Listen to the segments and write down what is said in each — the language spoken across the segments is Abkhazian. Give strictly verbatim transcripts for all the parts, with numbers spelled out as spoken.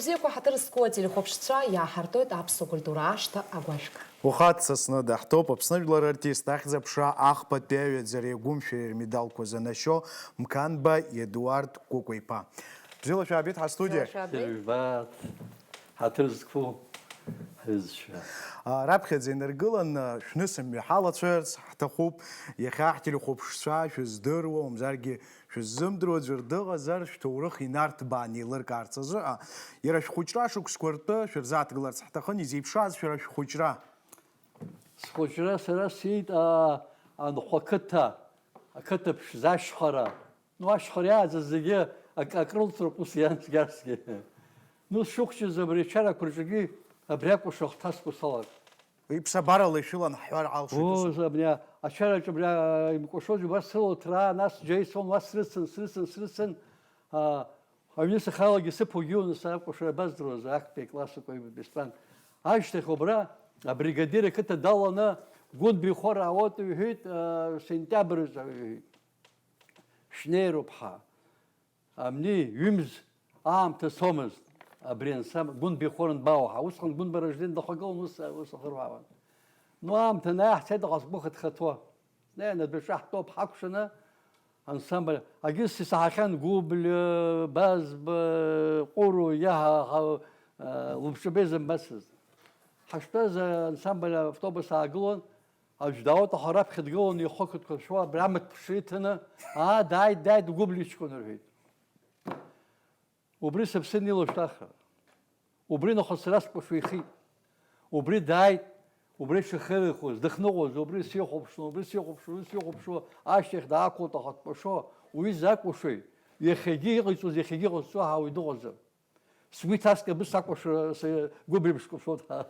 Бзиақәа ҳаҭыр зқәу ателехәаԥшцәа, иааҳартуеит аԥсуа культура ашҭа агәашәқәа. Ухаҵ, Сасны даҳҭоуп Аԥсны жәлар артист, ахьӡ-аԥша ахԥатәи аҩаӡареи агәымшәареи рмедалқәа занашьо Мқанба Едуард Кәыкәа-иԥа. Бзиала шәаабеит ҳастудиа. Бзиала шәаабеит. Шәбаат, ҳаҭыр зқәу ҳҩызцәа. А, раԥхьаӡа инаргыланы шәнысымҩа ҳалацәажәарц ҳҭахуп. Иахьа ҳтелехәаԥшцәа шәыздыруа, мамзаргьы шәыззымдыруа аӡәыр дыҟазар, шәҭоурых инарҭбааны еилыркаарц азыҳәа, иара шәхәыҷра ашықәсқәа ртәы шәырзааҭгыларц ҳҭахын, изеиԥшраз шәара шәхәыҷра? Схәыҷра сара сиит, аа, анхәа қыҭа, ақыҭа ԥшӡа ашьхара. Ну, ашьхара иааӡаз зегьы ак-, акрылҵроуп ус иан цәгьарсгьы. Ну, сшыхәҷыз абри ачарақәа рҿгьы абри акәашара ахҭаскуа салагеит. Иԥсабарала ишәылан ҳҳәар ҳалшоит ус. Ус, абни ачараҿы абри, а, имкәашоз убас срылоуҭраа, нас џьа ицон, уа срыцын, срыцын, срыцын, а, аҩны сахьалагьы сыԥогьы иуны сакәашара абаздыруаз, актәи аклассқәа ҩбатәи стәан. Ашьҭахь убра абригадир ақыҭа даланы Гәынба ихәара аауеит, иҳәеит, а, сентиабр азы, иҳәеит. Шәнеироуп ҳа. Абни ҩымз аамҭа цомызт, абри ансамбль, Гәынба ихәы анбаау ҳәа. Усҟан Гәынба Ражден дахагылан, ус, ус ахырҳәаауан. Ну, аамҭа анааи, ҳцеит аҟазгәы хыҭхыҭуа. Снеины адәаҿы ҳтәоуп ҳакәшаны, ансамбль, агьыс исаҳахьан Гәыблы, Базба, Ҟәыру, иаҳа, ҳа, лабҿаба изымбацызт. Ҳаштәаз ансамбль автобус аагылон, Аӡә даауеит, аха раԥхьа дгыланы ихы кыдқәа шәуа, абри амаҭ ԥшра иҭаны, аа, дааит, дааит, Гәыблы иҷкәын, рҳәеит. Убри сыԥсы анилашәҭаха, убри нахыс сара скәашо ихит. Убри дааит, убри сахьеилихуаз, дахьныҟәоз, убри сихәаԥшуан, убри сихәаԥшуан, убри сихәаԥшуан, ашьҭахь даақәлт, аха дкәашо, уҩыза акәашои, иахьагьы иҟаиҵоз, иахьагьы иҟазҵо ҳәа уаҩ дыҟаӡам. Сгәы иҭаскит, абыс акәашара, са гәыблеиԥш скәашоит ҳәа.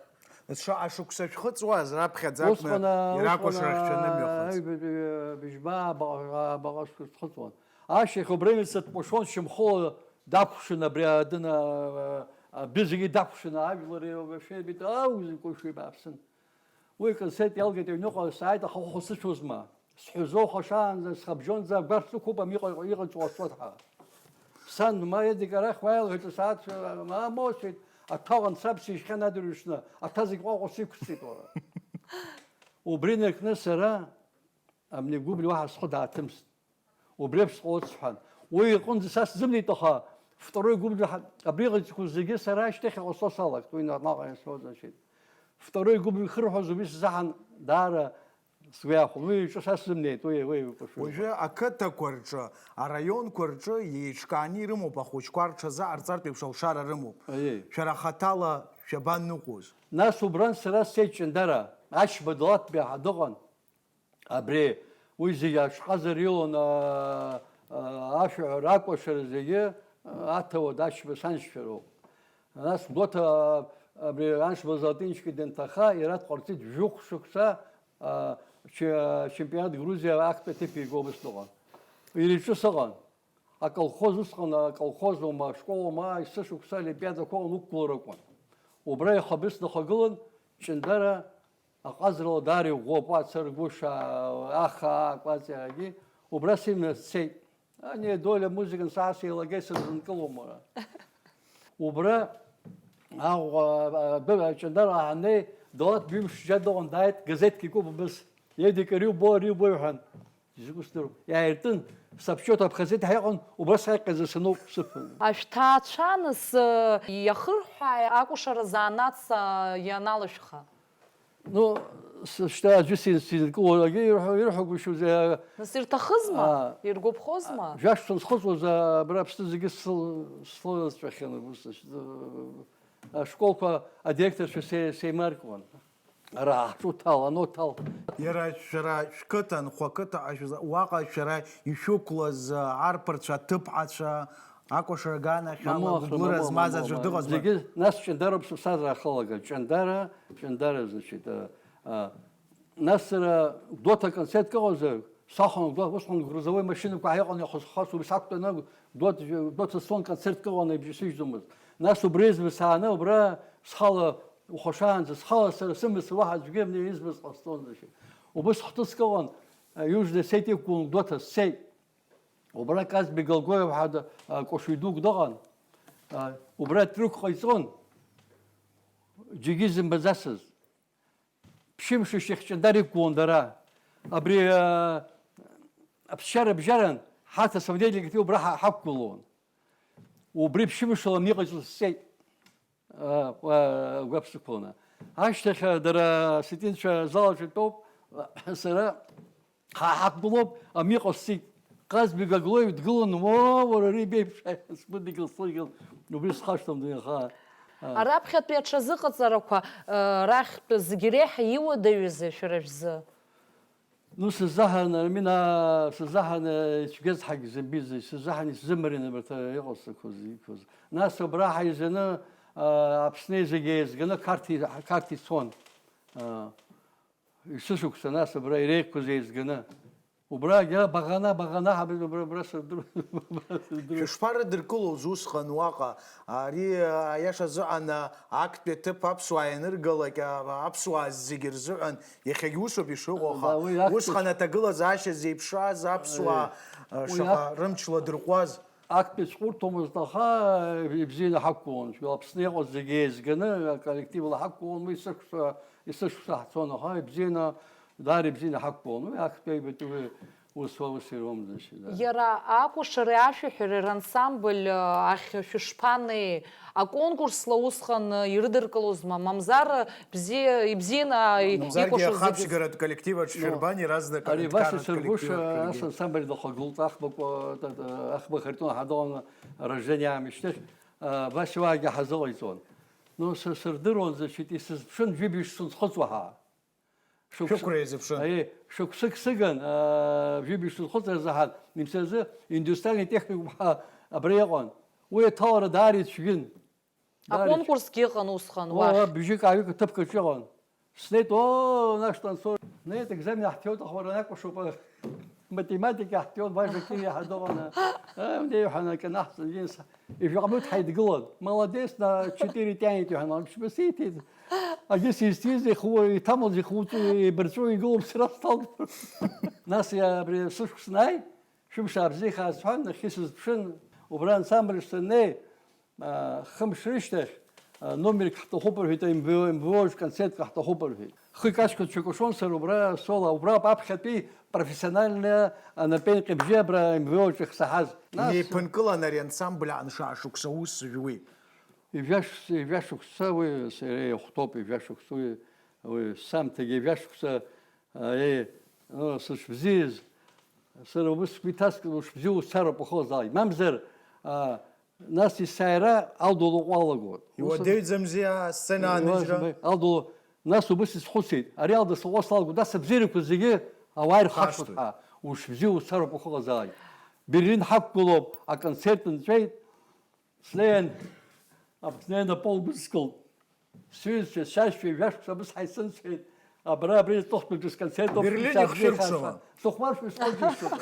Нас шаҟа шықәса шәхыҵуаз, раԥхьаӡа акәны Усҟан, иара усҟан, акәашара шәцәанымҩахыҵ? Аҩбатәи быжьба абаҟа, абаҟа шәхыҵуан. Ашьҭахь убри аҩыза дкәашон, шьамхыла дакәшан, абри адын, а, а, абри зегьы дакәшаны, ажәлар еилашәеибит, ау, изакәи шәеибааԥсын. Уи аконцерт иалгеит аҩныҟа сааит, аха хәа сыцәозма? Сҳәазо хәашаанӡа, схабжьонӡа агәарԥ сықәуп, ами иҟа-, иҟаҵоу ацәоит ҳәа. Сан, ма Едик арахь уааилҳәеит, асааҭ ма моуцәеит, аҭәа ҟан саб сижьхьан адырҩаҽны, аҭәа зегь ҟәаҟәа сықәсҵеит уара. Убри наркны сара, абни Гәыбле уаҳа схы дааҭымст. Убри еиԥш сҟалоит сҳәан. Уи иҟынӡа са сзымнеит, аха второй Гәыбле ҳа-, абри иҟаиҵақәоу зегьы сара ашьҭахь иҟасҵо салагт, уи наҟ-наҟ иасҳәозар шьҭахь. Второй Гәыбле хырҳәоз убри сзаҳан даара сгәы иахәон. Уи иҿы са сзымнеит, уи, уи, уи, уи. Уажәы ақыҭақәа рҿы, араионқәа рҿы еиҿкааны ирымоуп ахәыҷқәа рҽазыҟарҵартә еиԥш алшара рымоуп. Аиеи. Шәара хаҭала шәабаныҟәоз? Нас убран сара сцеит Ҷандара, Ачба Далаҭбеи ҳа дыҟан. Абри, уи зегьы аҽҟазара илон, аа, аа, ашәаҳәара, акәашара зегьы, аа, аҭауад Ачба саншьцәа роуп. Нас Гәдоуҭа, аа, абри Аншба Золотинчики данҭаха, иара дҟарҵеит жәохә шықәса, аа, чи-, чемпионат Грузиа актәи аҭыԥ игоу абыс дыҟан. Иара иҿы сыҟан. Аколхоз усҟан, аколхоз аума, ашкол аума, есышықәса олимпиадақәа ыҟан, уқәгылара акәын. Убра ихы абыс днахагылан, Ҷындара аҟазарала даара иӷәӷәоуп, уа царгәыша, аха, акәаҵиарагьы. Убра сымҩа сцеит. Ани Доля музыка ансамбль еилагеит, сырзынкылом уара. Убра Аҟәа, адәы, Ҷындара ҳаннеи, Далаҭ ҩымш џьа дыҟан, дааит, газеҭк икуп абыс. Едик, ари убо, ари убо, иҳәан. Изакәу сдыруам. Иааиртын, саԥсшьоит аԥхазеҭ ҳәа иҟан, убас аиҟьаӡа саноуп сыԥын. Ашәҭаацәа, нас, иахырҳәааи акәашара занааҭс, а, ианалашәха? Ну, с-, шьҭа аӡәы син-, сизынкыло, акгьы ирҳәо, ирҳәогәышьоузеи, а, Нас ирҭахызма? А. Иргәаԥхозма? Жәашықәса схыҵуаз, а, абра Аԥсны зегьы сыл-, слылаҵәахьан, ус, а, ашколқәа адиректорцәа се-, сеимаркуан. Ара ҳҿы уҭал, ано уҭал. Иара шәара шәқыҭа, анхәа қыҭа, ашәыз-, уаҟа шәара ишәықәлаз, а, арԥарцәа, аҭыԥҳацәа, акәашара аганахьала Мамоу, ахра, гәыблыра мамоу, змаз мамоу, аӡәыр мамоу. Дыҟазма? Зегьы, нас Ҷандароуп сыԥсҭазаара ахалагаз. Ҷандара, Ҷандара, значит, а, а, нас сара Гәдоуҭа аконцертк ыҟазар, сахәон Гәдоуҭа, усҟан грузовой машьынақәа ҳаиҟан иахысхасуа, сақәтәаны Гәдоуҭа, Гәдоуҭа слон концертк ыҟан, ибжьы сыжьӡомызт. Нас убри избац ааны, убра схала ухәашаанӡа, схала сара сымыццакуа уаҳа аӡәгьы абни избац ҟасҵон, значит. Убыс хҭыск ыҟан, а, Южный Осетиа иқәгылан Гәдоуҭа сцеит. Убра Казбек Голгоев ҳәа да-, а, кәашаҩ дук дыҟан. А, убра трюк ҟаиҵон, џьаргьы изымбаӡацыз. Ԥшьымш шьыхь ҷандар иқәгылон дара. Абри, а, аԥсшьара бжьаран, ҳарҭ асовет легатив убра ҳа-, ҳақәгылон. Убри ԥшьымшала иҟаиҵоз сҵеит. А, а, агәаԥ сықәланы. Ашьҭахь, а, дара асетинцәа азал аҿы итәоуп, сара ҳа-, ҳақәгылоуп, амиҟа сцит. Ҟазбеи Гаглоев дгылан, уа, уара, ари беиԥш, сгәыдикыл, слыдикыл, убри схашҭуам дунеихаа. А. Араԥхьатәи аҽазыҟаҵарақәа, а, рахьтә зегьы реиҳа иуадаҩызеи шәара шәзы? Ну, сыззаҳаны, Армина, сыззаҳаны ицәгьаз ҳагьзымбизи, сыззаҳаны исзымарин абарҭ иҟасҵақәоз, иқәыз. Нас абра ҳаизаны, а, Аԥсны зегьы еизганы Қарҭ и-, Қарҭ ицон. А, ишышықәса, нас абра иреиӷьқәаз еизганы. Убрагьы, а, багана, багана, ҳаб-, убра, убра сырдыр-, убра сырдыр-. Шәышԥарыдыркылоз усҟан уаҟа? Ари, а, аиаша азыҳәан, а, актәи аҭыԥ аԥсуаа ианыргалак, а, аԥсуаа зегьы рзыҳәан иахьагьы усоуп ишыҟоу, аха Да, уи актәи усҟан аҭагылазаашьа зеиԥшраз аԥсуаа, Е, а, уи шаҟа акт-, рымчла дырҟәуаз. Актәи сҟәырҭомызт, аха ибзианы ҳақәгылон. Аԥсны иҟаз зегьы еизганы, аколлективла ҳақәгылон, уи сышықәса, есышықәса ҳцон, аха ибзианы, даара ибзианы ҳақәгылон. Уи актәи аҩбатәи уи ус уа ус ируамызт, да. Иара акәашареи ашәаҳәареи рансамбль, а, ахь шәышԥанеи? Аконкурсла усҟан, а, ирыдыркылозма? Мамзар, а, бзиа, ибзианы, а, Мамзаргьы икәашоз зегьы ахаԥшьгаратә коллектив аҿы Ну, шәырбан, иаразнак ари Вася аҳәынҭқарратә Сергуш, коллектив аҿы а, ас ргьы. Ансамбль дахагылт, аӷбақәа, та-, та-, аӷба хыртәын ҳадаланы, Рождение аамышьҭахь, а, Вася уаагьы ҳазыҟаиҵон. Ну, са сырдыруан, значит, исызԥшын, жәибжь сынхыҵуа ҳәа. Шықәс-, Шәықәра еизыԥшын. Аиеи, шықәсык сыган, аа, жәибжь сызхәыцра заҳан, имсазы индустриальный техникум ҳәа абра иҟан. Уи аҭалара даара ицәгьын. Даара ицәгьын. Аконкурсгьы ыҟан усҟан, О, уахь. Бжьык ааҩык аҭыԥк аҿы иҟан. Снеит, о, наш танцор. Снеит, экзамен иаҳҭиуеит, аха уара ан акәашоуп, математика иаҳҭиуеит, Бажа Кириа ҳәа дыҟан. Э, унеи ҳәа акы анаҳҵан, ин са-, Ижәаҟа минуҭ ҳаидгылан. Молодец, на четыре тянет, иҳәан, амчыбас ииҭеит. Агьыс изҭиз иху-, иҭамлаз ихуҵу, еибарҵәуа игылоуп, сара сҭалт. Нас иа-, абри сышықәс нааи, шәымш аабзиахааит сҳәан, нахьхьи сызԥшын, убра ансамбль саннеи, а, хымш рышьҭахь, а, номерк ҳҭахуп рҳәеит, М В О, М В О-ҿ концертк ҳҭахуп рҳәеит. Хы кашьқәа цәыкәашон сара убра соло, убра аԥхьатәи профессиональная анапеинҟьа бжьы абра М В О-ҿы ихсаҳаз. Нас Инеиԥынкылан ари ансамбль аҟны шаа шықәса аус зжәуеи? Ҩажәа шықәса, ҩажәа шықәса уи сара иахәҭоуп, ҩажәа шықәса уи, уи саамҭагьы ҩажәа шықәса, а, е, ну, сышбзиаз, сара убыс сгәы иҭаскит, ушбзиоу уцароуп ухы ҟазаалак. Мамзар, а, Нас есааира Алда улаҟәы алагоит. Ус Иуадаҩӡамзи асцена Иуа-, аныжьра? Алда ула-, нас убыс исхәыцит, ари Алда слаҟәы салагоит, нас абзиарақәа зегьы ауаа ирхашҭуеит Хашҭуеит. Ҳәа, ушбзиа уцароуп ухы ҟазаалак. Берлин ҳақәгылоуп, аконцерт нҵәеит, снеин, снеин аполк быскылт. Сҩызцәа, сашьцәа, жәашықәса абыс ҳаицынсҳәеит. Абра, абри аҵыхәтәантәи сконцерт ауп, Берлин сабзиахааит ихшәыркәшама? Ҳәа. Сыхәмаршәа исхәыҷышьҭоуп.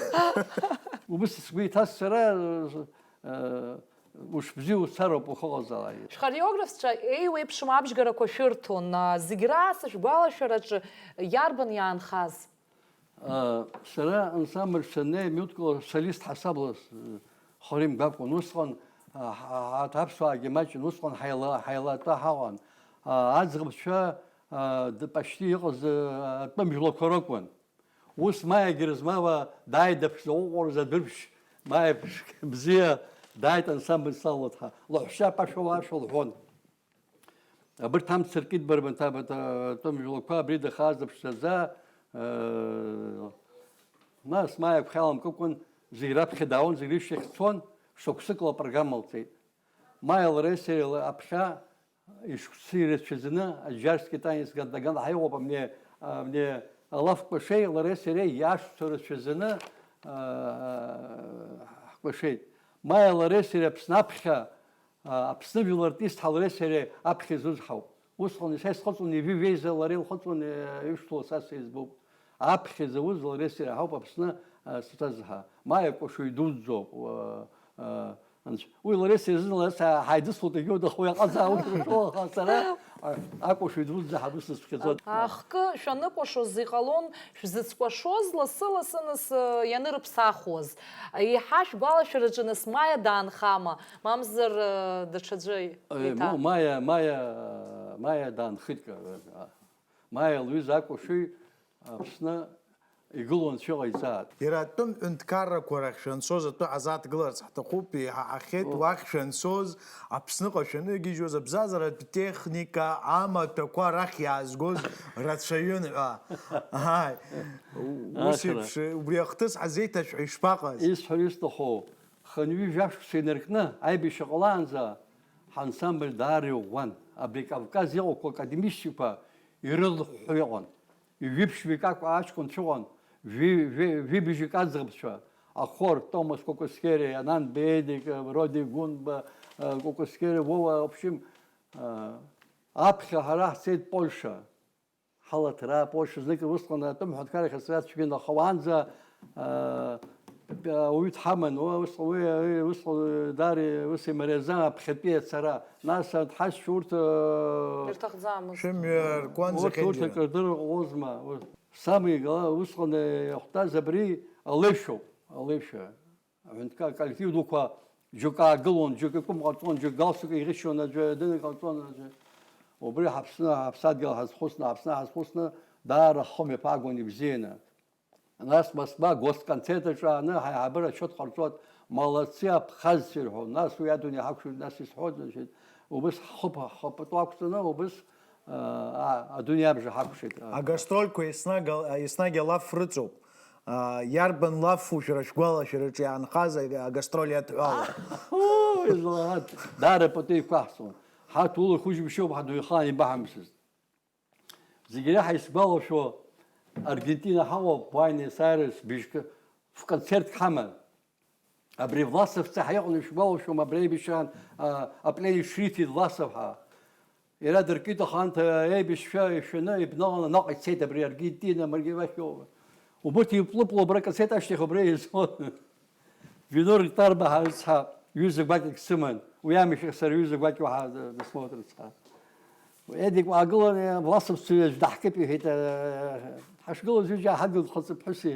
Убыс сгәы иҭаз сара, э, ушбзиа уцароуп ухы ҟазаалак. Шәхореографцәа еиуеиԥшым абжьгарақәа шәырҭон, а, зегь раасҭа шәгәалашәараҿы иарбан иаанхаз? Сара ансамбль саннеи, минуҭк солист ҳасабла схы имгакәан. Усҟан, а, ҳа-, ҳа-, аԥсуаагьы маҷын, усҟан ҳаила-, ҳаилатәа ҳаҟан. А, аӡӷабцәа, а, д-, пашти иҟаз, а, атәым жәлақәа ракәын. Ус маиагьы рызмауа дааит, дыԥшӡа ҟәыҟәырӡа адәырԥшь, маи ԥшк бзиа, дааит ансамбль Салаҭ ҳәа. Лаҳәшьа пашәала ашәа лҳәон. Абырҭ амца ркит Барбанҭа, абарҭ, а, атәым жәлақәа абри дахааз аԥшӡаӡа, а, нас, маиак ҳәа иаламкыкәан, зегь раԥхьа дааун, зегь рышьҭахь цон, шықәсыкла апрограмма лҵеит. Маи лареи сареи ла-, аԥхьа ишықәсы ирацәаӡаны, аџьарсгьы танец гандаган ҳаиӷоуп, амни, амни алаф кәашеи лареи сареи иашықәса рацәаӡаны, а, ҳкәашеит. Маи лареи сареи Аԥсны аԥхьа А, Аԥсны жәлар артист ҳәа лареи сареи аԥхьа изуз ҳауп. Усҟан исхыҵуан ижәи жәеиза лара илхыҵуан, э, ишәҭуа са сеизбуп. Аԥхьа изауз лареи сареи ҳауп Аԥсны, э, сцаз ҳәа. Маиа кәашаҩ дуӡӡоуп, э, э, анцәа. Уи лареи сареи зны лара са ҳаидыслоит, егьиуа дахуа иаҟазаауеит, рҳәо, аха сара Акәашаҩ дуӡӡа ҳабысыцәхьаӡоит. Ахкы шәаныкәашоз иҟалон шәзыцкәашоз лассы-лассы нас, э, ианырыԥсахуаз. Еиҳа шәгәалашәараҿы нас Маиа даанхама, мамзар, э, даҽаӡәы Э, еиҭа? мо-, Маиа, Маиа, Маиа даанхеит. Маиа лҩыза акәашаҩ Аԥсны игылоу анцәа иҟаиҵааит. Иара атәым ҳәынҭқаррақәа рахь шәанцоз атәы ҳазааҭгыларц ҳҭахуп, еиҳаҳахьеит уахь шәанцоз, Аԥсныҟа шәаныргьежьуаз, абзазаратә техника амаҭәақәа арахь иаазгоз рацәаҩын ҳәа. Ааи. Ус Ахра. еиԥш, убри ахҭыс ҳазеиҭашәҳәо ишԥаҟаз? Исҳәар исҭаху, хынҩажәа шықәса инаркны аибашьра ҟалаанӡа ҳансамбль даара иӷәӷәан. Абри Кавказ иҟақәоу академистцәақәа ирылыҳәҳәо иҟан. Ҩажәи ԥшьбаҩык акәу аҷкәынцәа ыҟан, жәи-, жәи-, жәибжьык аӡӷабцәа, ахор, Томас Кәакәасқьери, Анан Беедик, Роди Гәынба, Кәакәасқьери Вова, в общем, аԥхьа ҳара ҳцеит Польша. Ҳалаҭра, Польша, знык усҟан атәым ҳәынҭқаррахь сара сцәгьан, аха уаанӡа, аа, ауаҩы дҳаман, уа, усҟан уи, уи, усҟан, даара ус имариаӡан аԥхьатәи ацара. Нас дҳазшьа урҭ, аа, Ирҭахӡамызт. Шәымҩа ркуан урҭ, урҭ зехьынџьара. Акыр дырҟозма? Урҭ. Самый гла-, усҟан иахәҭаз абри алеишәоуп, алеишәа. Аҳәынҭқар, аколлектив дуқәа џьоук аагылон, џьоук икәым ҟарҵон, џьоук галстук еиӷьысшьон, аӡәы дын иҟарҵон, аӡәы. Убри ҳаԥсны, ҳаԥсадгьыл ҳазхәыцны, Аԥсны ҳазхәыцны, даара ҳхы мҩаԥаагон ибзианы. Нас Москва госконцерт аҿы ааны ҳаиҳабыра ачет ҟарҵоит, молодцы, абхазцәа ирҳәон. Нас уи адунеи ҳақәшәеит, нас исҳәоит, значит, убыс ҳхы п-, ҳхы пату ақәҵаны, убыс, а, а, адунеи абжа ҳакәшеит. Агастрольқәа еснагь, еснагь алаф рыҵоуп. А, иарбан лафу шәара шәгәалашәараҿы иаанхаз ага-, агастроль иадҳәалоу? Уу, излаҳад, даара пату иқәаҳҵон. Ҳаҭ улахәыжьбшьоуп, ҳадунеихаан ибаҳамсызт. Зегь реиҳа исгәалашәо, Аргентина ҳаҟоуп, Буайнес-Айрес быжьк, фконцертк ҳаман. Абри Власовцәа ҳаиҟны ишәгәалашәом, абри аибашьраан, а, апленер Шрифи Власов ҳәа. Иара дыркит, аха анҭ аибашьцәа ишәаны ибналаны наҟ ицеит абри Аргентина, Маргилахьоу. Убырҭ иплыпло абра кассета ашьҭахь убра еизон. Вино ртарба ҳәа рыцҳа ҩыза гәакьак сыман. Уи амышәахь сара ҩыза гәакьоу ҳа дысмоуит рыцҳа. Едик уаагыланы, Власовцәа ҩажә даҳкып, иҳәеит, ҳашгылаз ҩыџьа ҳадгылт хыҵыԥҳәыси.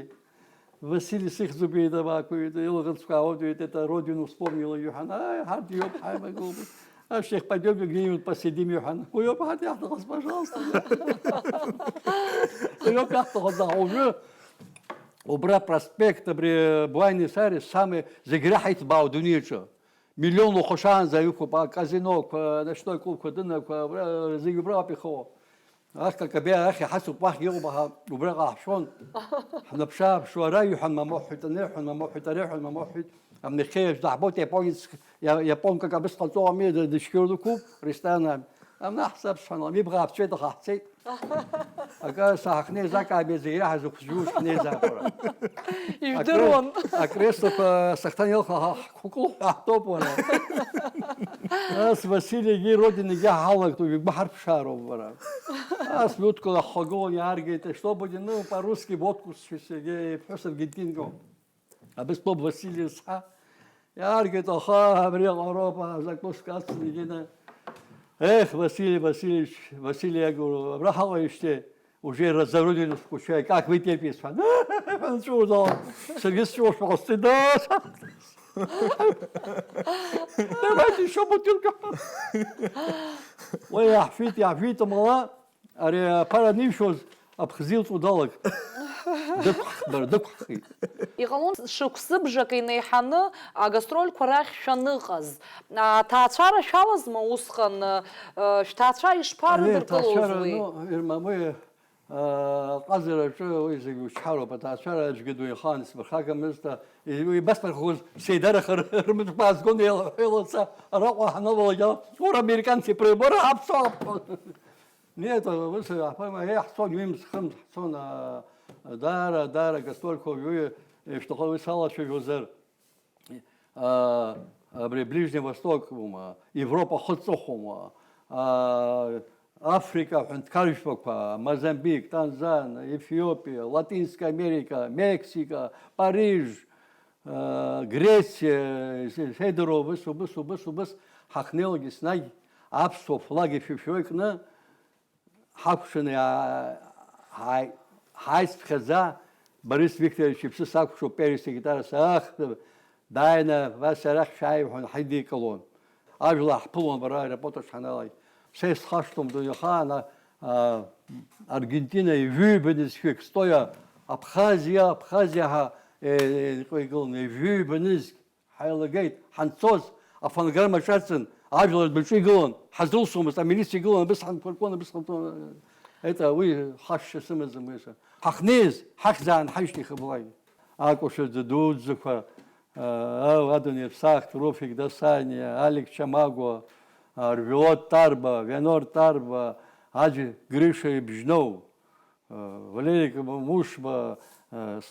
Васили сыхьӡуп, иеиҭабаақәа ҩыда, илаӷырӡқәа аауеит, иеиҭеит, родину вспомнила, иҳәан, аи, ҳарҭ иоуп, ҳаимагоуп. Ашьҭахь пойдём где-нибудь посидим, иҳәан. Уи ауп ҳарҭ иаҳҭахыз, пожалуйста. Уи ауп иаҳҭахыз, аха уажәы, убра проспект, абри Буайнес-Айрес, самый зегь реиҳа иҭбаау адунеиаҿы. Миллион лыхәашаанӡа иқәуп, аказиноқәа, аночной клубқәа, дынақәа, абра зегь убра ауп ихоу. Ах, Какабеи арахь иҳацуп, уахьгьы ыҟоуп, аха убраҟа ҳшәон. Ҳнаԥшы-ааԥшуа, ара иҳәан, мамоу ҳҳәеит, ана иҳәан, мамоу ҳҳәеит, ара иҳәан, мамоу ҳҳәеит. Амнахьхьи аӡә даҳбоит, иапонец, иа-, иапонкак абыс ҟаҵо ами, д-, дышьхьоу дықәуп, ресторан ами. Амна ҳцап, сҳәан, ами, бӷа ҳцеит, аха ҳцеит. Акы, са ҳахьнеиз, акаамеи зегь реиҳа зықәзжьу шәнеизаап уара. Ижәдыруан. Акреслақәа сахьҭанеилха, ҳа ҳкәыкәлы ҳәа ҳтәоуп уара. Нас Василигьы Родинагьы ҳалагт, уажәы ҳарԥшаароуп уара. Нас Людкала ҳхагылан иааргеит, что будет, ну, по-русски в отпуск, Сергей, иԥҳәыс аргентинкоуп. Абыстәоуп Васили зҳа. Иааргеит, аха абри аҟароуп, закуск ацны егьины. Ех, Василий Васильевич, Василий Егоров, абра ҳаҟаижьҭеи, уже разорудин скучаю, как вы терпите, сҳәан. Анцәа удала. Саргьы сцәоушәа ҟасҵеит, да. Давайте ещё бутылка. Уи иаҳфеит, иаҳфеит, амала. Ари аԥара анишәоз, аԥхӡы илҵуа далагт. Дықәҳхит, бара, дықәҳхит. Иҟалон шықәсыбжак инеиҳаны агастрольқәа рахь шәаныҟаз. Аҭаацәара шәалазма усҟан? Шәҭаацәа ишԥарыдыркылоз уи? Ари аҭаацәара, ну, Ирма, уи, а, аҟазараҿы уи зегь учҳароуп. Аҭаацәара аӡәгьы ду ихаан исмырхагамызт. Уи ибасмырхәоз сеидараха рымыцхәы аазгон, еилаҳәа-еилаца араҟа ҳанавалак ала, ура, американцы приборы, аԥсуаа ҳҳәон. Нет, ус, аҳ-, еи, ҳцон, ҩымз, хымз ҳцон, а, даара, даара гастрольқәа уаҩы ишәҭаху уи салацәажәозар, а, абри Ближний Восток, ума, Европа хыҵыхәома, а, Африка аҳәынҭқаржәпақәа, Мозамбик, Танзан, Ефиопиа, Латинская Америка, Мексика, Париж, Грециа, сеидароу, убыс, убыс, убыс, убыс, ҳахьнеилак еснагь аԥсуа флаг ишәышәуа икны, ҳакәшаны иаа-, ҳааи-, ҳааицԥхьаӡа, Борис Викторович иԥсы сакәшоуп, Перес игитара саахтып, дааины Васиа арахь шәааи иҳәан ҳаидикылон. Ажәла ҳԥылон бара аеропорт аҿы ҳаналаг. Са исхашҭуам дунеихаан, а, а, Аргентина ижәыҩбаны зқьҩык стоя, Абхазиа, Абхазиа ҳәа, е, е, иҟоу игылан, ижәыҩбаны зқь-, ҳаилагеит, ҳанцоз, афонограмма ҿарҵан, ажәлар дәаҿы игылан, ҳазрылсуамызт, амилициа игылан, абыс ҳанқәыркуан, абыс ҳанҵон. Ета, уи хашшьа сымаӡам, уи са. Ҳахнеиз, ҳахьӡ аанҳажьт ихыблагь. Акәашаӡа дуӡӡақәа, аа, адунеи аԥсахт, Руфик Дасаниа, Алик Чамагәа, Арвелод Тарба, Вианор Тарба, Аџь Гриша Ибжьноу, Валерик Мушба,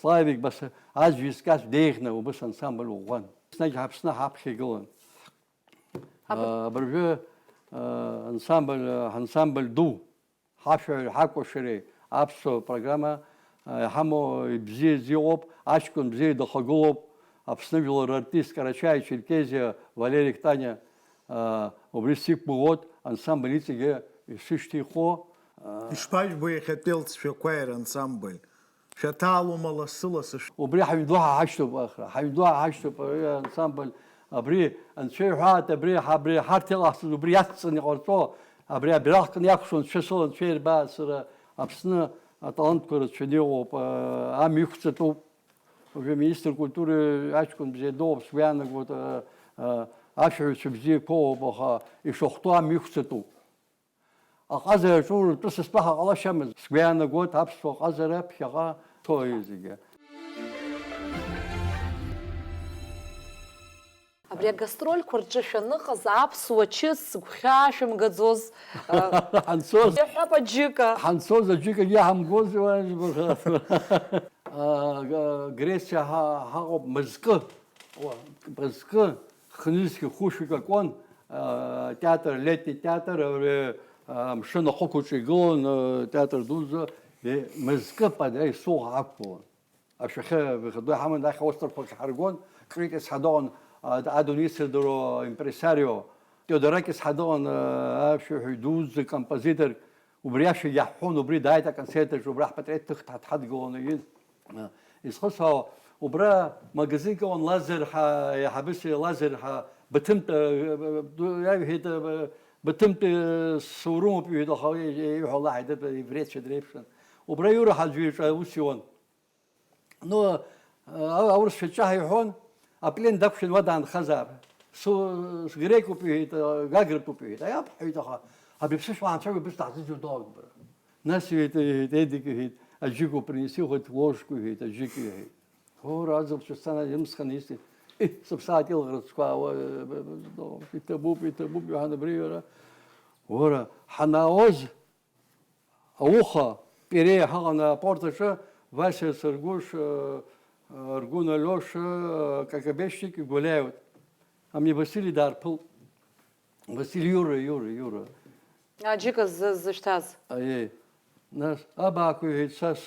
Славик Баса, аӡә изказ деиӷьны убыс ансамбль ӷәӷәан. Еснагь Аԥсны ҳаԥхьа игылан. Аб- Абыржәы ансамбль, ҳансамбль ду, ҳашәаҳәареи ҳакәашареи аԥсуа программа иҳамоу ибзиаӡа иҟоуп, аҷкәын бзиа дахагылоуп, Аԥсны жәлар рартист Карачаи-Черкезиа Валери Ктаниа, аа, убри сиқәгәыӷуеит, ансамбль иҵегьы ишышьҭихуа, аа. Ишԥажәбо иахьатәи алҵшәақәа иара ансамбль? Шәаҭаалома лассы-лассы ш- Убри ҳаҩнду ҳа ҳашьҭоуп, ахра, ҳаҩнду ҳа ҳашьҭоуп, ари ансамбль, абри анцәа иҳәаат, абри, абри ҳарҭ иҟаҳҵаз, убри иацҵаны иҟарҵо, абри абираҟ кны иакәшо анцәа сыла, анцәа ирбааит сара, Аԥсны аталантқәа рацәаны иҟоуп, аа, амҩа иқәҵатәуп. Уажәы аминистр культуры аҷкәын бзиа дыҟоуп, сгәы иаанагоит, а, а, ашәаҩцәа бзиақәа ыҟоуп, аха ишахәҭоу амҩа иқәҵатәуп. Аҟазара аҿы уртәы сыстәаха ҟалашьамызт, сгәы иаанагоит, аԥсуа ҟазара ԥхьаҟа ҭоуа зегьы. Абри агастрольқәа рҿы шәаныҟаз аԥсуа чыс гәхьаа шәымгаӡоз, а, Ҳанцоз. Иҳәап аџьыка. Ҳанцоз аџьыкагьы иаҳамгози, уа, избаха. А, Г-, Грециа ҳа-, ҳаҟоуп мызкы. Уа, мызкы, хнызқьи хәышәи акакәын, а, театр, летний театр, абри, а, амшын ахықәаҿы игылан, а, театр дуӡӡа, е, мызкы падра исоуха ақәгылан. Ашәахьы выходной ҳаман, ахь остров ахь ҳаргон, Крит Есҳадоан, а, адунеи исырдыруа импресарио, Теодорак Есҳадоан, а, ашәаҳәаҩ дуӡӡа, композитор, убри ашәа иаҳҳәон, убри дааит аконцерт аҿы, убра ҳпатреҭ ҭыхт ҳадҳадгылон, егьин. А, изхысҳәаауа, убра магазинк ыҟан, Лазар ҳа, еиҳабыс Лазар ҳа, Баҭымтә, а, а, а, иаҩҳәеит, а, Баҭымтәи, а, соурумоуп иҳәеит, аха ииҳәо Аллаҳ идырп, евреицәа дреиԥшын. Убра Иура ҳаӡәы иҿы аус иуан. Ну, а-, аурысшәа ҷҷаҳәа иҳәон, аплен дақәшәан уа даанхазаап. Су-, сгрекуп иҳәеит, а, гагратәуп иҳәеит. Аиаԥ ҳәеит, аха абри аԥсышәала анцәа убыс даҳзыӡырҩуан, бара. Нас иҳәеит, иҳәеит, Едик иҳәеит, аџьыку принеси, хоть ложку иҳәеит, аџьыку иҳәеит. О, аӡӷабцәа сцена имсханы исҭеит. Еҳ, сыԥсааит илӷырӡқәа, уа, иҭабуп, иҭабуп, иҳәан абри иара. Уара, ҳанаауаз, ауха, Пиреиа ҳаҟан аапорт аҿы, Васиа Саргәыш, э, э, Аргәын Алиоша, э, Какабешник игәаляиуеит. Ами Васили даарԥылт. Васили, Иура, Иура, Иура. Аџьыка ззы-, ззышәҭаз. Аиеи. Нас, абаақәа иҳәеит, са с-,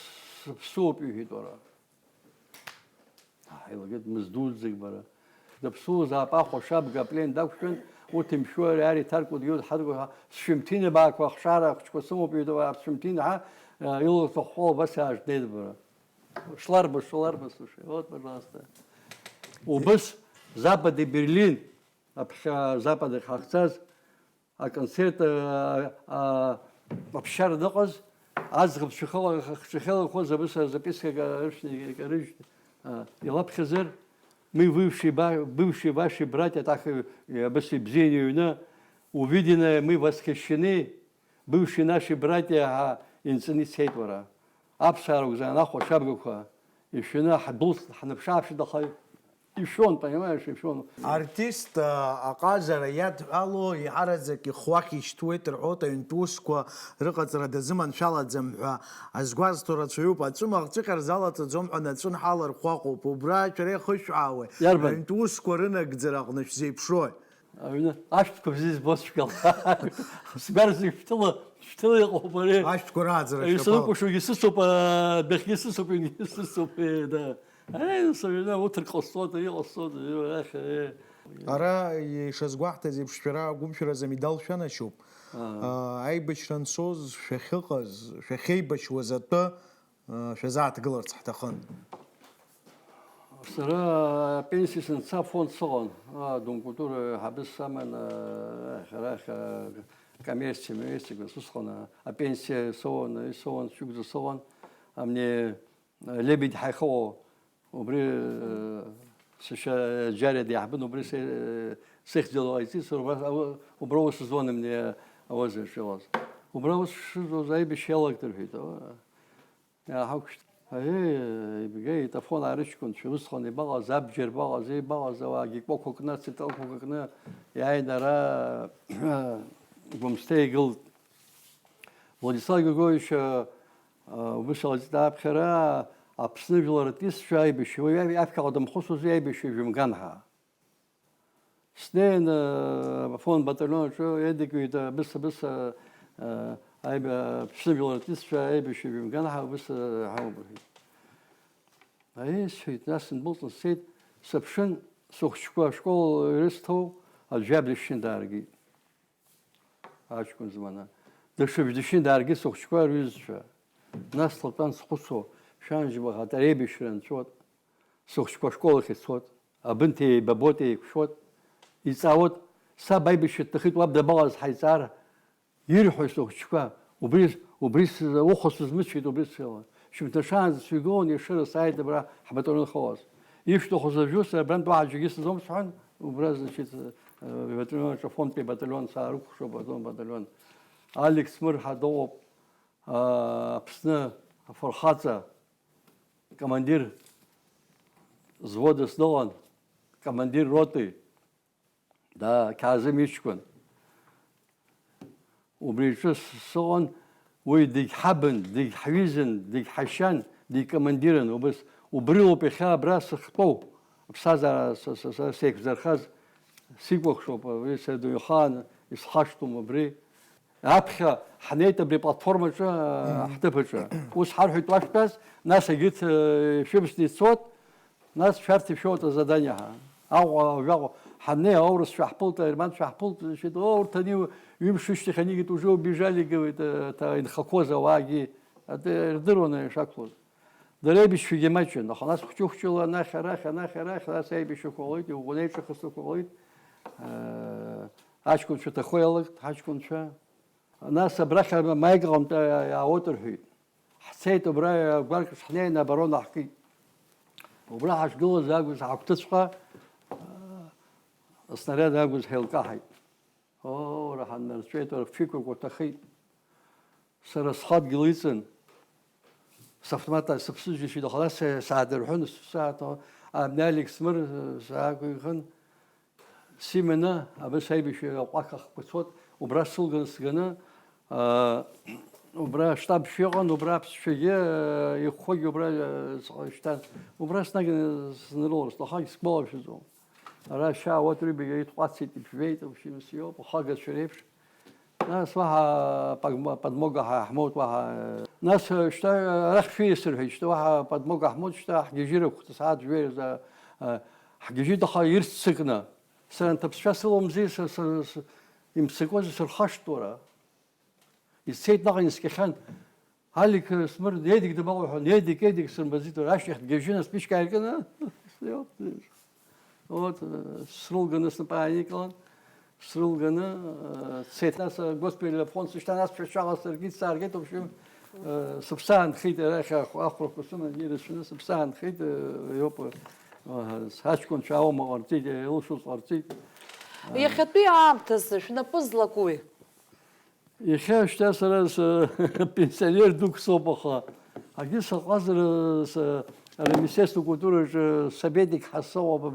сыԥсуоуп, иҳәеит уара. Аҳ, илагеит мыз дуӡӡак бара. Даԥсуозаап ахәа шабга аплен дақәшәан, урҭ имшәуа ари ар иҭаркуа дгьыл дҳадгәаҳәа, сшәымҭин абаақәа ахшара ахәыҷқәа сымоуп, иҳәеит, уа аԥсшәымҭин ҳәа, э, илырҭаххо абас аажәнеит бара. Шларба, шларба, слушай, вот, пожалуйста. Убыс Западный Берлин, аԥхьа Западахь ҳахьцаз, аконцерт, а, а, аԥсшьара ныҟаз, аӡӷабцәа хыла-, хҿахьы лыхәыз абыс азаписка рышәны икарыжьт, а, илаԥхьаӡар, мы бывшие ба-, бывшие ваши братья, так и, и абыс ибзианы иҩны, увиденное мы восхищены, бывшие наши братья ҳәа инҵәаны ицеит уара. Аԥсшьара угәзаанахәа шабгақәа ишәаны ҳдәылҵ-, ҳнаԥшы-ааԥшит, аха ишәон, понимаешь, ишәон. Артист, а, аҟазара иадҳәало еиҳараӡак ихәы ахь ишьҭуеит рҳәоит аҩнтә усқәа рыҟаҵара дазыманшәалаӡам ҳәа азгәазҭо рацәаҩуп. Аҵәымаӷ ҵәҟьа рзалаҵаӡом ҳәа наҵәынҳала рхәы аҟоуп. Убра шәара иахышәҳәаауеи? Иарбан? Аҩнтә усқәа рынагӡара аҟны шәзеиԥшрои? Аҩны ашәҭқәа бзиа збо цәгьала. Сгәарзегь шәҭыла, шәҭыла иҟоуп ари. Ашәҭқәа рааӡара шьапала. Исылкәашогьы сыцуп, адәахьгьы сыцуп, ҩнгьы сыцуп, э, да. Аи, нас аҩны уҭыр ҟасҵоит, ари ҟасҵоит, ари ахь, ари. Ара ишазгәаҳҭаз еиԥш, шәара агәымшәаразы амедал шәанашьоуп. Аа. Аибашьра анцоз шәахьыҟаз, шәахьеибашьуаз атәы, а, шәазааҭгыларц ҳҭахын. Сара апенсиа санца афонд сыҟан, а, Дом культуры ҳабыс саман, а, арахь, а, коммерциа, мемерциа, усҟан, а, апенсиа соуан, исоуан, сшықәса сыҟан, а, мне, а, Лебедь ҳаихоу, убри, а, сашьа Џьариа диаҳбын, убри се-, сыхьӡала ҟаиҵеит, сара убра, убра ус зуан мне ауазеиԥш иҟаз. Убра ус шызуаз аибашьра иалагт рҳәеит, а, Иаҳақәшәт. Аиеи, ибгеит, Афон арыҷкәынцәа, усҟан ибаҟаз, абџьар баҟаз, еибаҟаз ауаагьы кәақәа кны, ациталқәа кны иааин ара Гәымсҭа игылт. Владислав Григорьевич, а, а, убыс иҟаҵеит аԥхьара, Аԥсны жәлар артистцәа аибашьҩы, уи аԥхьаҟа дымхысуаз аибашьҩы жәымган ҳәа. Снеин, э, Афон батальон аҿы еидикылеит, э, абыс, абыс, э, э, аиба-, Аԥсны жәлар артистцәа аибашьҩы жәымган ҳәа абыс, э, ҳауп рҳәеит. Аиеи, сҳәеит, нас сындәылҵын сцеит, сыԥшын, сыхәыҷқәа ашкол ирысҭо аӡә жәабжь дышьны дааргеит. Аҷкәын зманы. Даҽа жәдышьны дааргеит сыхәыҷқәа рҩызцәа. Нас слатәан схәыцуа, шәанжьба хаҭа реибашьра нҵәот. Сыхәыҷқәа ашкол ахь ицот. Абынҭ еибабот, еиқәшәот. Иҵаауот, саб аибашьра дҭахеит, уаб дабаҟаз ҳаиҵар? Ирҳәои сыхәыҷқәа? Убри, убри сзы, ухәа сызмыцәеит, убри сыла. Шьыжьымҭан шаанӡа сҩагылан, ешыра сааит абра ҳбаталион хауаз. Ишәҭаху зажәу, сара абрантә уаҳа аӡәгьы сызом сҳәан, убра, значит, э, батальон аҿы, фондтәи батальон саарыкәхшоуп, атәым батальон. Алик Смыр ҳәа дыҟоуп, а, Аԥсны афырхаҵа, командир взводас дыҟан, командир роти. Да, Қьаазым иҷкәын. Убри иҿы с-, сыҟан, уи дегьҳабын, дегьҳҩызан, дегьҳашьан, дегькомандирын, убыс. Убри лоуп иахьа абра сахьтәоу, аԥсҭазаара са, са, са, сеиқәзырхаз, сикәыхшоуп, уи сара дыҩхаан исхашҭуам убри. Аԥхьа ҳнеит абри аплатформаҿы, ҳҭыԥ аҿы. Ус ҳарҳәеит уахьтәаз, нас егьырҭ, э, шәыбзны ицот, Нас шәарҭ ишәоуеит азадание ҳәа. Аҟәа, жәаҟәа, ҳаннеи аурысцәа ҳԥылт, аерманцәа ҳԥылт, ишәеит, о, урҭ ани ҩымш-ҩышьҭахь анигеит, уже убежали, говорит, э, та, инхақәоз ауаагьы. Ат-, ирдыруан ишақәлоз. Дара аибашьцәагьы маҷын, аха нас хәҷы-хәҷыла анахь-арахь, анахь-арахь, нас аибашьрақәа ҟалеит, иӷәӷәаны аиҿахысрақәа ҟалеит. Э, аҷкәынцәа ҭахо иалагт, ҳаҷкәынцәа. Нас абрахь амаик аҟынтәи иаауеит рҳәеит. Ҳцеит, убра гәарк шҳнеин, абарон аҳкит. Убра ҳашгылаз акәыз ҳагәҭыҵәҟьа, а, снаряд акәыз ҳеилкаҳаит. Оо, уара ҳаннарҵәеит, уара фҩыкәак уҭахеит. Сара схы адгьыл иҵан, савтомат сыԥсыжьышьеит, аха нас саадырҳәын, сааҭ, абни Алик Смыр саақәихын, Симаны, абас аибашьҩы аҟәақ ахқәа цот, убра сылганы сганы, аа, убра штаб шәыҟан, убра аԥсшәагьы, аа, ихәхәагьы убра, аа, сҟа-, шьҭан. Убра снаганы снарылалон, аха сгәалашәаӡом. Ара шьа ауат рҩбагьы итҟәацит, иԥжәеит, в общем, сиоуп, ахагацәа реиԥш. Нас уаҳа пагма-, подмога ҳа-, ҳмоут уаҳа. Нас, шьҭа, арахь шәиасырҳәеит, шьҭа уаҳа подмога ҳмоут, шьҭа ҳгьежьырахә, сааҭ жәаҩа рзы, а, ҳгьежьит, аха ирццакны. Сара анҭ аԥсшәа сылоумзи, са, са, са, имцакәа сырхашҭуара. Ицеит наҟ, инаскьахьан. Алик, смыр, Едик дабаҟоу ҳәа, Едик, Едик сырмазеит, уара, ашьҭахь дгьежьын, аспичка ааиркын, а? Вот, э, срылганы снапы ааникылан, срылганы, э, дцеит. Нас, э, госпиталь афон сышьҭан, нас шәашьаҟа сыркит, сааргеит, в общем, э, сыԥсы аанхеит, арахь ахә-, ахәрақәа сыман, ирацәаны сыԥсы аанхеит, э, иоуп, э, ҳаҷкәынцәа ауама ҟарҵеит, илшоз ҟарҵеит. Иахьатәи аамҭазы шәнапы злакуи? Иахьа шьҭа сара с-, пенсионер дук соуп, аха акгьы саҟазар, с-, ара Министерство культураҿы советник ҳасоуп,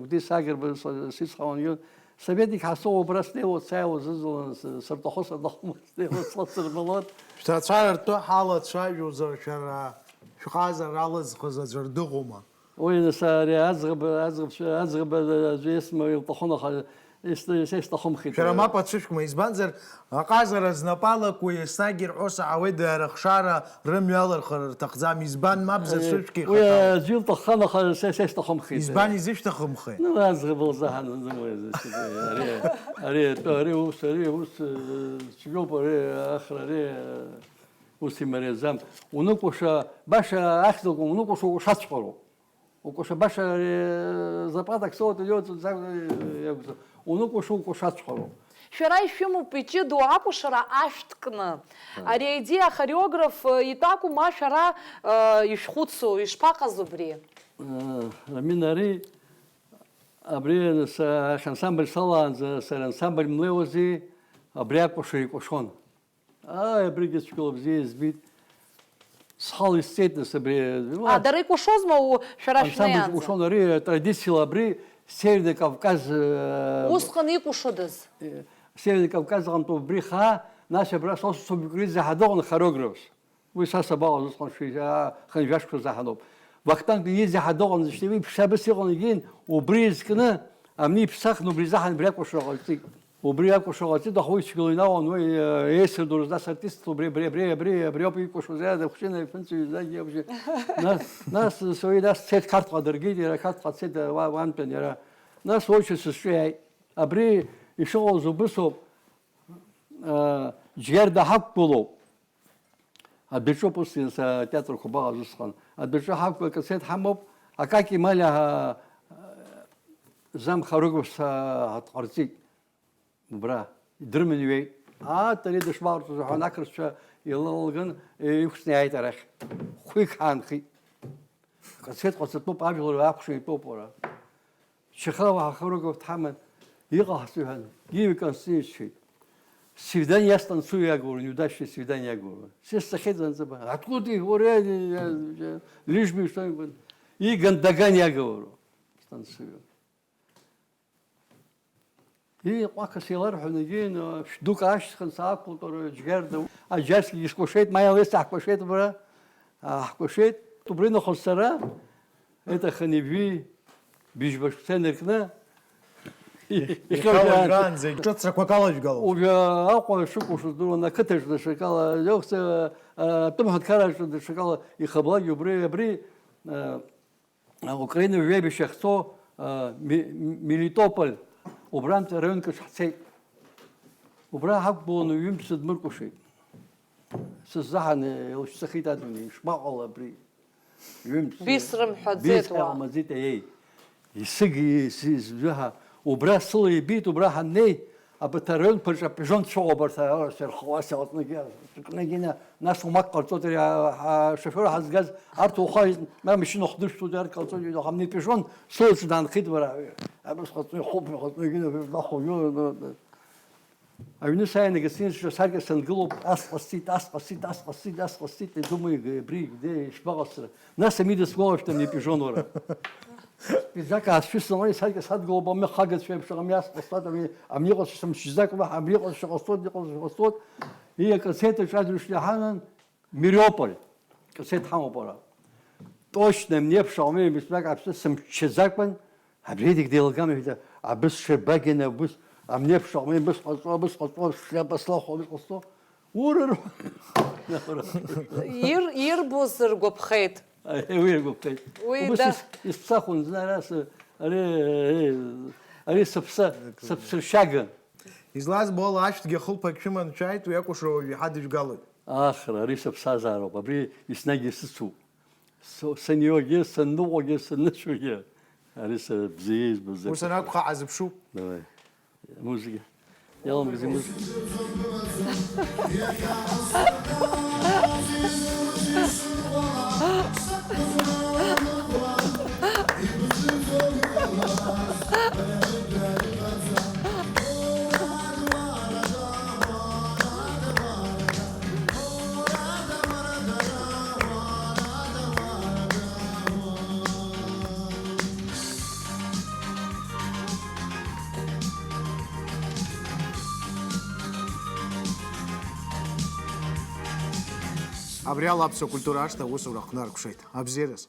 Гәдис Агрба с-, сицхраон ион. Советник ҳасоуп, абра снеиуа, сааиуа зызлан, с-, сырҭахо сырҭахума, снеиуа, сласырбалон. Шәҭаацәара ртәы ҳалацәажәозар, шәара шәҟазара алазхыз аӡәыр дыҟоума? Уи, нас, ари аӡӷаб, аӡӷабцәа, аӡӷаб аӡәы есма илҭахын, аха Ес-, ес-, есҭахымхеит. Шәара мап ацәышәкма, избанзар, аҟазара знапы алаку еснагь ирҳәо саҳауеит, дара рыхшара рымҩа алырхыр рҭахӡам, избан мап зацәышәк уи ихаҭала? Аӡәы илҭаххан, аха са, са исҭахымхеит. Избан изышәҭахымхеи? Ну, аӡӷаб лзаҳан, ари, ари атәы, ари ус, ари ус, э, цәгьоуп, ари ахра, ари, э, ус имариаӡам. Уныкәыша, баша ахьӡ акәым, уныкәыша ушацәҟароуп. Укәашабаша, э, зарплата ксоуа, иоуӡом, иакәӡам. Уныкәаша, укәашацәхароуп. Шәара ишәымоуп иҷыдоу акәашара ашәҭ кны. Ҳа. Ари аидеиа ахореограф, э, итәы акәым, ма шәара, э, ишәхәыцу, ишԥаҟаз убри? Э, Рамина, ари, абри са ахьансамбль салаанӡа, сара ансамбль млеиуази, абри акәаша икәашон. Ааи, абригьы цәгьала бзиа избеит. Схала исҵеит, нас, абри, а, дара икәашозма у-, шәара ансамбль шәнеиаанӡа? Икәашон, ари, традициала абри Северный Кавказ, э, усҟан икәашодаз? Э, Северный Кавказ аҟынтә убри хаа, нас абра Сосо Собукридзе ҳадыҟан хореографс. Уи са сабаҟаз усҟан шәи-, а, хынҩажәа шықәса заҳаноуп. Вахтанг Ниниӡе ҳадыҟан, зышьҭа уи ԥшабыс иҟан, егьин, убри изкны, амни иԥсахны, убри заҳан, абри акәашара ҟарҵеит. Убри акәашо ҟаҵеит, аха уи цәгьала инаауан, уи, э, еисырдоз нас артистла убри, абри, абри, абри, абри ауп икәашоз, иара дыхәҷын, иԥынҵа ҩӡагьы абжьы. Нас, нас, сои нас дцеит Қарҭҟа дыргеит, иара Қарҭҟа дцеит, э, уа-, уантәан иара. Нас уаҩшьа сызҿу иааит. Абри ишыҟалаз убысоуп, э, Џьгьарда ҳақәгылоуп. Адәаҿоуп ус, са атеатрқәа баҟаз усҟан. Адәаҿы ҳақәгылоуп, акасеҭ ҳамоуп, Акаки Малиа, э, замха рыгәыԥса ҳаҭҟарҵеит. Убра, идырмын иҩеит. Ааҭ, ари дышԥаҟарҵоз ҳәа, ақырҭцәа илалган, иқәҵны иааит арахь. Хәҩык ҳаанхеит. Ҟацеит, ҟацатәуп, ажәлар акәшо итәоуп уара. Чехова ҳахарыгәоуп дҳаман. Иҟаҳҵои ҳәа, Гиви Константинович. Свидание я станцую, я говорю, неудачное свидание, я говорю. Сесцахеит занзыба. Откуда ты? Говорю, я, я, я, лишь бы что-нибудь. И гандаган, я говорю, станцую. Иҟәақас еиларҳәаны егьин, шә-, дук аашьҭхын, саақәлатәара Џьгьарда. Аџьарцгьы скәашеит, ма иалеис ҳкәашеит, бра, ҳкәашеит. Убри нахыс сара, еиҭахын ижәи быжьба шықәса инаркны, иахьа уажәраанӡа ҿыцрақәак алажәгалоуп. Уажәы Аҟәа шыкәашоз здыруан, ақыҭаҿ даҽакала, иахьа, а, атәым ҳәынҭқарраҿы даҽакала ихаблакгьы убри, абри, а, Украина жәаҩа ахьцо, а, Ме-, Мелитополь, убрантә араионк аҿы ҳцеит. Убра ҳақәгыланы ҩымз сыдмыркәашеит. Сыззаҳаны илышьцахеит адунеи, ишԥаҟала абри? Ҩымз. Бис рымҳәаӡеит. Бис уа. Ҳәа ҟамлаӡеит, аиеи. Исыги, ис-, исзыҳәа. Убра сыла ибеит, убра ҳаннеи, абарҭ араионқәа рҿы апижонцәа ыҟоуп, абарҭ ара сырхуа сыҟаҵәҟьагьы, сыкнагьы на-, нас уамак ҟарҵоит ари, а, а, ашофер ҳазгаз, арҭ уаха, ма машьына хәдышәҭуеит, арҭ ҟарҵоит, аха амни пижон сылаҵ даанхеит бара. Абас ҟаҵо, ихәуп, иҟаҵо, егьи нахәаҩы. Аҩны сааины гостиницаҿы асаркьа сангылоуп, ас ҟасҵеит, ас ҟасҵеит, ас ҟасҵеит, ас ҟасҵеит, я думаю, абри, де, ишԥаҟасҵара? Нас амидас гәалашәҭам, иапижон уара. Пиджак аасшьысны, уи асаркьа садгылоуп, амҩа хагацәа еиԥш, амни ас ҟасҵоит, амни, амни иҟазшьа сымчӡакәа, амни иҟазшьа ҟасҵоит, иҟазшьа ҟасҵоит. И акасеҭ аҿы аӡырҩаш иаҳанан, Мариуполь, касеҭ ҳамоуп ара. Точно, амни еиԥш, амни еиԥш, аԥсы сымччаӡакәан, абри дегь деилгам, иҳәеит, абыс шербагьаны, абыс, амни еиԥш, амни еиԥш ҟазҵо, абыс ҟазҵо, шляпа слахо, абыс ҟазҵо. Ура, ура. Ир-, ирбоз ргәаԥхеит. Аи, уи ргәаԥхеит. Уи убыс да- ис-, исԥсахуан, зны ара сы-, ари, ари, ари сыԥса-, сыԥсыршьаган. Излазбо ала, ашәҭгьы ахылԥагь шәыман шәааит, уи акәашара уажә иҳадыжәгалоит. Ахра, ари сыԥсҭазаароуп, абри еснагь исыцуп. Со-, саниогьы, санныҟәогьы, саннышәогьы. Ари са бзиа избо закәу. Ус анакәха, ҳазыԥшуп. Давай. Музыка. Иаламгазеи музыка? Абри ала аԥсуа культура ашҭа аусура аҟны аркәшеит. Абзиараз!